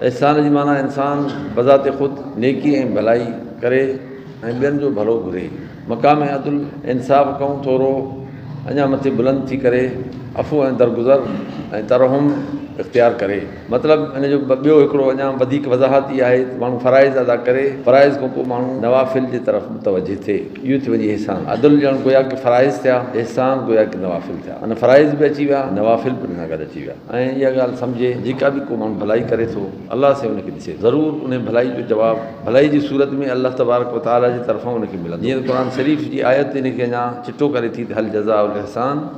احسان جي معنيٰ انسان بذات خود نيڪي ۽ ڀلائي ڪري ۽ ٻين جو ڀلو گهري. مقام عدل انصاف کان ٿورو اڃا مٿي بلند ٿي ڪري عفو ۽ درگذر ۽ ترحم اختيار ڪري. مطلب ان جو ٻيو هڪڙو اڃا وڌيڪ وضاحت اها آهي ته ماڻهو فرائض ادا ڪري، فرائض کان پوء ماڻهو نوافل جي طرف متوجه ٿئي. اهو ٿي وڃي احسان. عدل ڄڻ گويا ڪه فرائض ٿيا، احسان گويا ڪه نوافل ٿيا. معنيٰ فرائض به اچي ويا، نوافل به ان سان گڏ اچي ويا. ۽ اها ڳالهه سمجهي جيڪا به ڪو ماڻهو ڀلائي ڪري ٿو، الله سائين ان کي ڏسي ٿو. ضرور انهي ڀلائي جو جواب ڀلائي جي صورت ۾ الله تبارڪ و تعاليٰ جي طرفان ان کي ملندو. جيئن ته قرآن شريف جي آيت ان کي اڃا چٽو ڪري ٿي ته هل جزاء الاحسان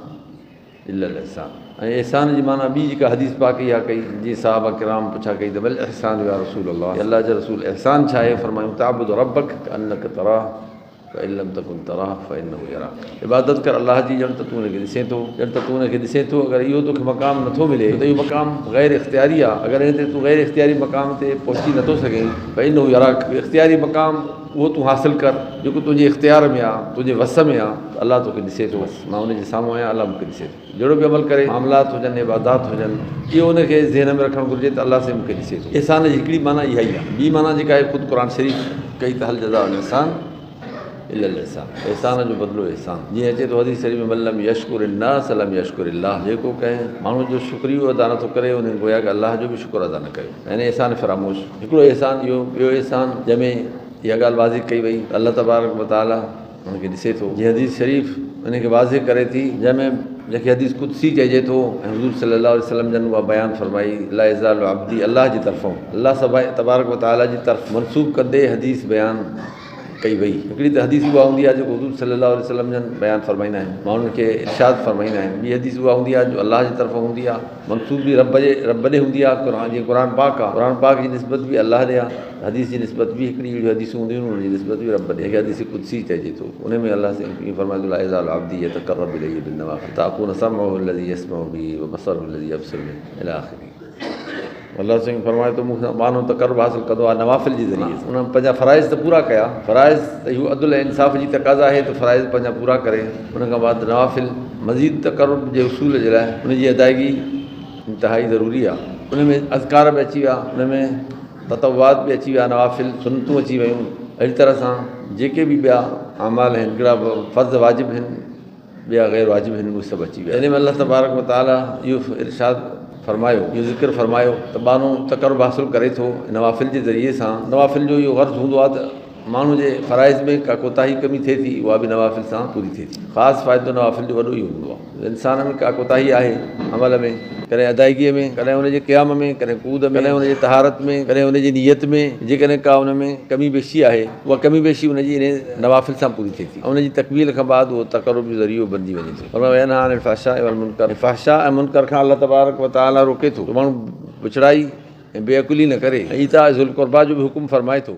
الا الاحسان ۽ احسان جي معنيٰ ٻي جيڪا حديث پاڪ اها ڪئي جيئن صحابه ڪرام پڇا ڪئي ته ما الاحسان يا رسول الله اي الله جا رسول احسان ڇا آهي؟ فرمايائون تعبد ربک ڪانک تراه فان لم تڪن تراه فانه يراک عبادت ڪر الله جي ڄڻ ته تون ان کي ڏسين ٿو ڄڻ ته تون ان کي ڏسين ٿو اگر اهو توکي مقام نٿو ملي ته اهو مقام غير اختياري آهي اگر ان تي تون غير اختياري مقام تي پهچي نٿو سگهين فانه يراک اختياري مقام اهو تون حاصل ڪر جيڪو تنهنجي اختيار ۾ آهي تنهنجي وس ۾ آهي ته الله توکي ڏسي ٿو بس مان ان جي سامهون آهيان الله مون کي ڏسي ٿو. جهڙو به عمل ڪري، معاملات هجن، عبادات هجن، اهو ان کي ذهن ۾ رکڻ گهرجي ته الله سائين مون کي ڏسي ٿو. احسان جي هڪڙي معنيٰ اها ئي آهي. ٻي معنيٰ جيڪا آهي خود قرآن شريف ڪئي ته هل جزاء الاحسان الا الاحسان احسان جو بدلو احسان. جيئن اچي ٿو حديث شريف ۾ من لم يشڪر الناس لم يشڪر الله جيڪو ڪنهن ماڻهو جو شڪريو ادا نٿو ڪري ان گويا ڪه الله جو به شڪر ادا نه ڪيو. يعني احسان فراموش. هڪڙو احسان اهو، ٻيو احسان جنهن ۾ اها ڳالهه واضح ڪئي وئي ته الله تبارڪ وتعاليٰ ان کي ڏسي ٿو. جي حديث شريف ان کي واضح ڪري ٿي جنهن ۾ جنهن کي حديث قدسي چئجي ٿو ۽ حضور صلي الله عليه وسلم جن اها بيان فرمائي لا يزال عبدي الله جي طرفون الله تبارڪ و تعالي جي طرف منسوب ڪندي حديث بيان ڪئي وئي. هڪڙي ته حديث اها هوندي آهي جيڪو حضور صلي الله عليه وسلم جن بيان فرمائيندا آهن ماڻهن کي ارشاد فرمائيندا آهن ٻي حديث اها هوندي آهي جو الله جي طرفون هوندي آهي منسوب به رب جي رب ڏي هوندي آهي قرآن جيئن قرآن پاڪ آهي قرآن پاڪ جي نسبت به الله ڏي آهي. حديث جي نسبت به هڪڙي اهڙيون حديثون هونديون آهن ان جي نسبت به رب ڏي جنهن کي حديث قدسي چئجي ٿو ان ۾ الله سائين ائين فرمائي ٿو لا يزال عبدي يتقرب الي بالنوافل حتي اڪون سمعه الذي يسمع به وبصره الذي يبصر به الي آخره الله سائين فرمائي ٿو مون سان ٻانهو تقرب حاصل ڪندو آهي نوافل جي ذريعي سان انهن پنهنجا فرائض ته پورا ڪيا فرائض ته اهو عدل ۽ انصاف جي تقاضا آهي ته فرائض پنهنجا پورا ڪري ان کان بعد نوافل مزيد تقرب جي حصول جي لاء ان جي ادائگي انتهائي ضروري آهي ان ۾ اذڪار به اچي ويا ان ۾ تطوعات به اچي ويا، نوافل، سنتون اچي ويون، اهڙي طرح سان جيڪي به ٻيا اعمال آهن، هڪڙا فرض واجب آهن، ٻيا غير واجب آهن، اهي سڀ اچي ويا. جنهن ۾ الله تبارڪ و تعاليٰ اهو ارشاد فرمايو، اهو ذڪر فرمايو ته ٻانهو تقرب حاصل ڪري ٿو نوافل جي ذريعي سان، نوافل جو اهو غرض هوندو آهي ته ماڻهو جي فرائض ۾ ڪا ڪوتاهي ڪمي ٿئي ٿي اها به نوافل سان پوري ٿئي ٿي. خاص فائدو نوافل جو وڏو اهو هوندو آهي. انسان ۾ ڪا ڪوتاهي آهي عمل ۾، ڪڏهن ادائگيء ۾، ڪڏهن ان جي قيام ۾، ڪڏهن قعود ۾، ڪڏهن ان جي طهارت ۾، ڪڏهن ان جي نيت ۾، جيڪڏهن ڪا ان ۾ ڪمي بيشي آهي، اها ڪمي بيشي ان جي انهي نوافل سان پوري ٿئي ٿي ۽ ان جي تڪميل کان بعد اهو تقرب جو ذريعو بنجي وڃي ٿو. فرمايو وينهيٰ عن الفحشاء والمنڪر ۽ فحشاء ۽ منڪر کان الله تبارڪ وتعاليٰ روڪي ٿو ته ماڻهو بڇڙائي ۽ بي عقلي نه ڪري ۽ ايتاء ذوالقربيٰ جو به حڪم فرمائي ٿو.